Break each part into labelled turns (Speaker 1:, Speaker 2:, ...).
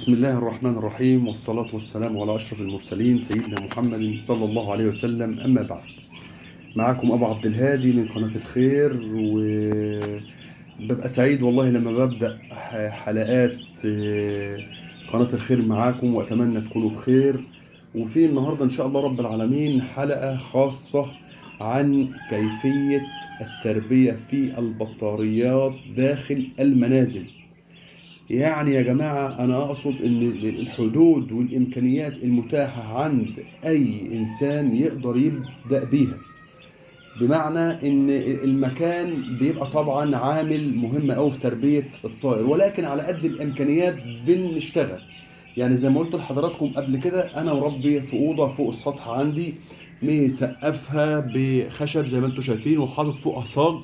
Speaker 1: بسم الله الرحمن الرحيم، والصلاة والسلام على أشرف المرسلين سيدنا محمد صلى الله عليه وسلم. أما بعد، معاكم أبو عبد الهادي من قناة الخير، وببقى سعيد والله لما ببدأ حلقات قناة الخير معاكم، وأتمنى تكونوا بخير. وفي النهاردة إن شاء الله رب العالمين حلقة خاصة عن كيفية التربية في البطاريات داخل المنازل. يعني يا جماعة أنا أقصد إن الحدود والإمكانيات المتاحة عند أي إنسان يقدر يبدأ بيها، بمعنى إن المكان بيبقى طبعا عامل مهم أوي في تربية الطائر، ولكن على قد الإمكانيات بنشتغل. يعني زي ما قلت لحضراتكم قبل كده، أنا مربي في أوضة فوق السطح عندي مسقفها بخشب زي ما انتم شايفين، وحاطط فوقها صاج،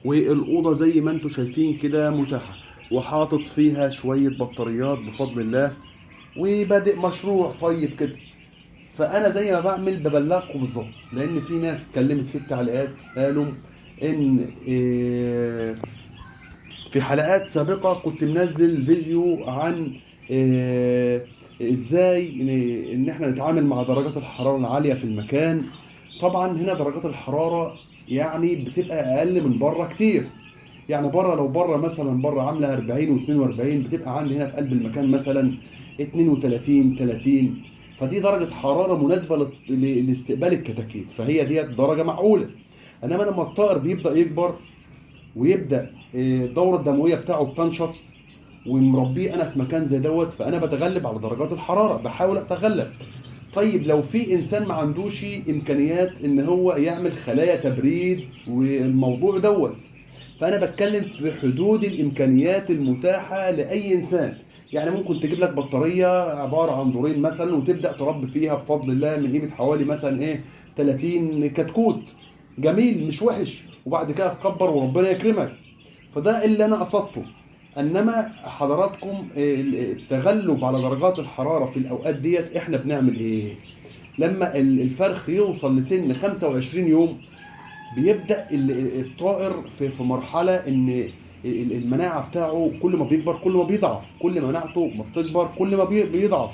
Speaker 1: والأوضة زي ما انتم شايفين كده متاحة، وحاطط فيها شوية بطاريات بفضل الله، وبادئ مشروع طيب كده. فأنا زي ما بعمل ببلغكم بالظبط، لأن في ناس اتكلمت في التعليقات قالوا إن في حلقات سابقة كنت منزل فيديو عن إزاي إن إحنا نتعامل مع درجات الحرارة العالية في المكان. طبعا هنا درجات الحرارة يعني بتبقى أقل من بره كتير، يعني بره لو بره مثلا بره عاملة 40 واتنين وأربعين، بتبقى عندي هنا في قلب المكان مثلا 32 30، فدي درجة حرارة مناسبة لاستقبال الكتاكيت، فهي ديت درجة معقولة. إنما لما الطائر بيبدأ يكبر ويبدأ، الدورة الدموية بتاعه بتنشط، ومربيه أنا في مكان زي دوت، فأنا بتغلب على درجات الحرارة، بحاول أتغلب. طيب لو في إنسان ما عندوش إمكانيات إن هو يعمل خلايا تبريد والموضوع دوت، فأنا بتكلم في حدود الإمكانيات المتاحة لأي إنسان. يعني ممكن تجيب لك بطارية عبارة عن دورين مثلا، وتبدأ تربي فيها بفضل الله من قيمة حوالي مثلا 30 كتكوت، جميل مش وحش، وبعد كده تكبر وربنا يكرمك. فده اللي أنا قصدته. إنما حضراتكم التغلب على درجات الحرارة في الأوقات ديت إحنا بنعمل إيه؟ لما الفرخ يوصل لسن 25 يوم بيبدأ الطائر في مرحلة إن المناعة بتاعه كل ما بيكبر كل ما بيضعف، كل ما مناعته ما بتكبر كل ما بيضعف.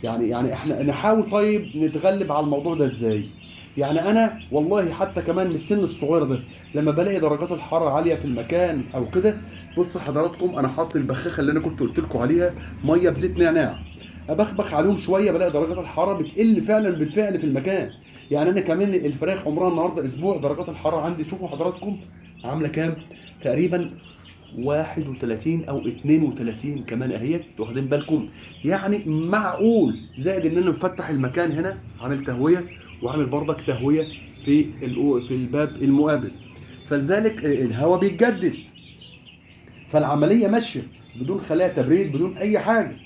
Speaker 1: يعني إحنا نحاول طيب نتغلب على الموضوع ده إزاي؟ يعني أنا والله حتى كمان من السن الصغير ده لما بلاقي درجات الحرارة عالية في المكان أو كده، بصوا حضراتكم أنا حاطط البخاخة اللي أنا كنت قلت لكم عليها، مية بزيت نعناع، أبخبخ عليهم شوية بلاقي درجات الحرارة بتقل فعلا بالفعل في المكان. يعني أنا كمان الفراخ عمرها النهاردة أسبوع، درجات الحرارة عندي شوفوا حضراتكم عاملة كام، تقريبا 31 أو 32 كمان أهيت، واخدين بالكم؟ يعني معقول. زائد إن أنا مفتح المكان هنا، عامل تهوية، وعامل برضك تهوية في الباب المقابل، فلذلك الهواء بيتجدد، فالعملية ماشية بدون خلايا تبريد بدون أي حاجة.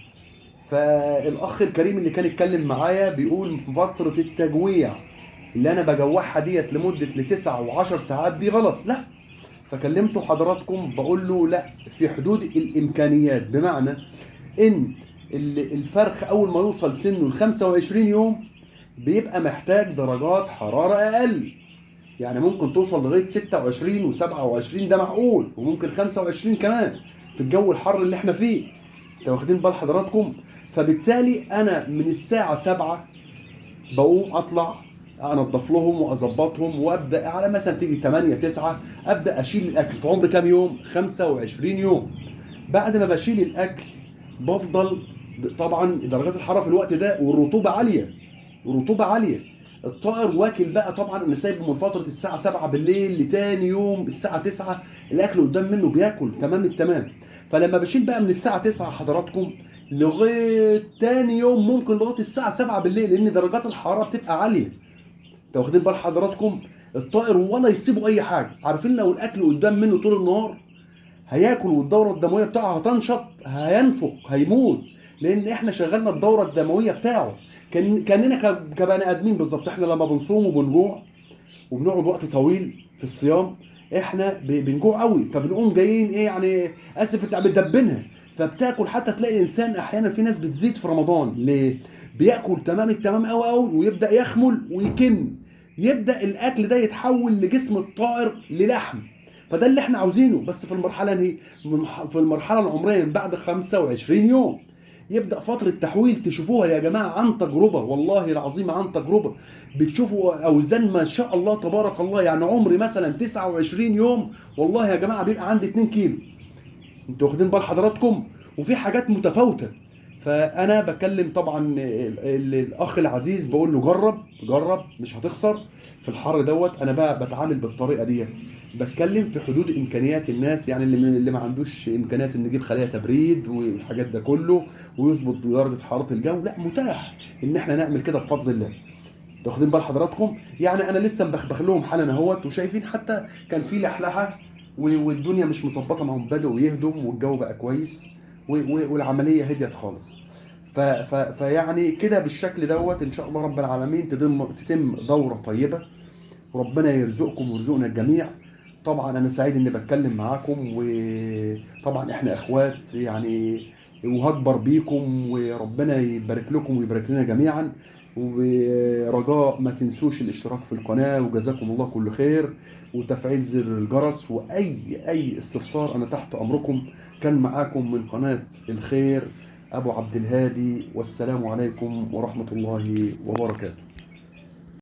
Speaker 1: فالأخ الكريم اللي كان اتكلم معايا بيقول في فترة التجويع اللي أنا بجوعها ديت لمدة لتسع وعشر ساعات دي غلط، لا. فكلمته حضراتكم بقول له لا، في حدود الإمكانيات، بمعنى إن الفرخ أول ما يوصل سنه ال 25 يوم بيبقى محتاج درجات حرارة أقل، يعني ممكن توصل لغاية ستة وعشرين وسبعة وعشرين، ده معقول، وممكن 25 كمان في الجو الحر اللي احنا فيه، انتوا واخدين بال حضراتكم؟ فبالتالي أنا من الساعة 7 بقوم أطلع أنظف لهم وأظبطهم، وأبدأ على مثلا تيجي 8 9 أبدأ أشيل الأكل. في عمر كام يوم؟ 25 يوم. بعد ما بشيل الأكل بفضل طبعا درجات الحرارة في الوقت ده والرطوبة عالية، والرطوبة عالية، الطائر واكل بقى، طبعا انا سايبه من فترة الساعة 7 بالليل لتاني يوم الساعة 9 الأكل قدام منه بياكل تمام التمام. فلما بشيل بقى من الساعة 9 حضراتكم لغاية تاني يوم، ممكن لغاية الساعة 7 بالليل، لأن درجات الحرارة بتبقى عالية، انتوا واخدين بال حضراتكم؟ الطائر ولا يسيبه أي حاجة، عارفين لو الأكل قدام منه طول النهار هياكل والدورة الدموية بتاعه هتنشط، هينفق، هيموت، لأن احنا شغلنا الدورة الدموية بتاعه. كأننا كبني آدمين بالظبط، احنا لما بنصوم وبنجوع وبنقعد وقت طويل في الصيام احنا بنجوع قوي، فبنقوم جايين ايه يعني، اسف انت بتدبنها، فبتاكل. حتى تلاقي انسان احيانا في ناس بتزيد في رمضان، ليه؟ بياكل تمام التمام قوي قوي ويبدا يخمل ويكن، يبدا الاكل ده يتحول لجسم الطائر للحم. فده اللي احنا عاوزينه، بس في المرحله دي، في المرحله العمريه من بعد 25 يوم. يبدا فترة تحويل. تشوفوها يا جماعة عن تجربه، والله العظيم عن تجربه، بتشوفوا اوزان ما شاء الله تبارك الله. يعني عمري مثلا 29 يوم والله يا جماعة بيبقى عندي 2 كيلو. انتوا واخدين بال حضراتكم؟ وفي حاجات متفاوتة. فانا بكلم طبعا الاخ العزيز بقول له جرب جرب، مش هتخسر في الحر دوت. انا بقى بتعامل بالطريقة ديت، بتكلم في حدود امكانيات الناس، يعني اللي ما عندوش امكانيات ان يجيب خليه تبريد والحاجات ده كله ويظبط درجه حرارة الجو، لا متاح ان احنا نعمل كده بفضل الله. واخدين بال حضراتكم؟ يعني انا لسه مبخبخ لهم حالا اهوت، وشايفين حتى كان في لحلحه والدنيا مش مظبطه، ما هم بداوا يهدم والجو بقى كويس والعملية هديت خالص. فيعني كده بالشكل دوت ان شاء الله رب العالمين تتم دوره طيبة، وربنا يرزقكم ويرزقنا الجميع. طبعا انا سعيد اني بتكلم معاكم، وطبعا احنا اخوات يعني، وهكبر بيكم، وربنا يبارك لكم ويبارك لنا جميعا. ورجاء ما تنسوش الاشتراك في القناة، وجزاكم الله كل خير، وتفعيل زر الجرس، وأي استفسار أنا تحت أمركم. كان معاكم من قناة الخير أبو عبد الهادي، والسلام عليكم ورحمة الله وبركاته.